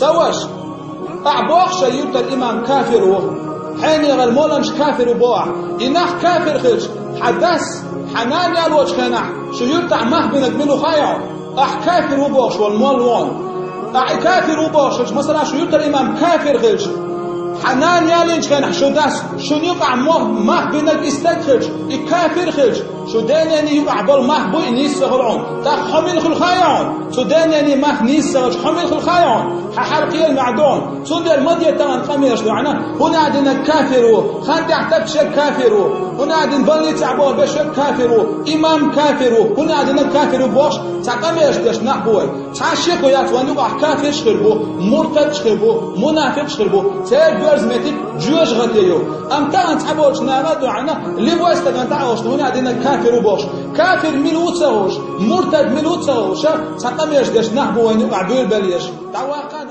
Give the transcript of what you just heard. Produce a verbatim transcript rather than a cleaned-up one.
Ца ваша, ахьа боху шайн юьртара имам кафир ву. Хьенегара молланаш кафир ву боху ахьа. И нах кафир хилча, хьан дас, хьан нана ялочу хенахь, шун юьртахь мах бинарг мила ву хаьий хьуна? Ахьа кафир ву бохуш волу молла ву хьуна. Ахьа и кафир ву бохуш хилча, масала, шун юьртара имам кафир хилча, хьан нана ялийначу хенахь шун дас, шуна юкъахь мо-, мах бинарг и стаг хилча, и кафир хилча, шун ден-ненан юкъахь болу мах буй и нийса ца хуьлу хьуна. ТӀаккха хьо мила хуьлу хаьий хьуна? Цу ден-ненан мах нийса ца хуьлча, хьо мила хуьлу хаьий хьуна? Хьан хьал кхераме ду хьуна. Цундела ма де тахана къамелаш ду хьуна: хӀунда аьлла динарг кафир ву, хан тӀехь тапча шерг кафир ву, хӀунда аьлла дина больницехь боху беш шерг кафир ву, имам кафир ву, хӀунда аьлла динарг кафир ву бохуш, цхьа къамелаш деш нах бу вай. Цхьа шеко яц, вайн юкъахь кафирш хир бу, муртадш хир бу, мунафикъш хир бу. Церан боьрза меттиг жоьжахате ю. Амма тахана цхьаболчу наха а дуьхьал, лихой стагана дӀа а олуш, хӀунда аьлла динарг кафир ву бохуш. Кафир мила ву ца хууш, муртад мила ву ца хууш, цхьа къамелаш деш нах бу вайн юкъахь буьйлабелла еш. ДӀаваккха